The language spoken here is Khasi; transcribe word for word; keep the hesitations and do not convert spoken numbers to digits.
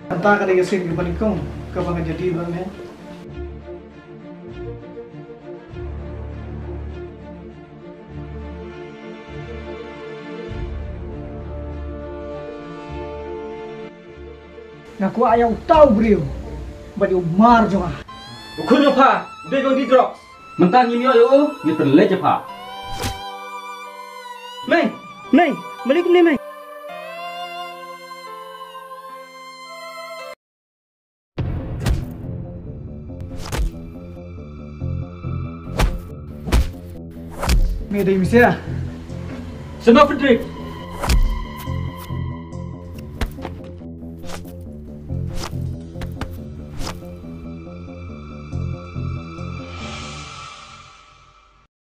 Kata ka dei ka sien kaba nyngkong kaba nga jadi bad me. Nga kwah ïa uta u briew bad ïa u mar jong nga. U khun jong pha u dei jong ki drugs. Mynta ngim ïoh ïa u, ngin pynleit ïa pha. Mei, mei, mali kumne mei. Me dei misia. Seno Frederick.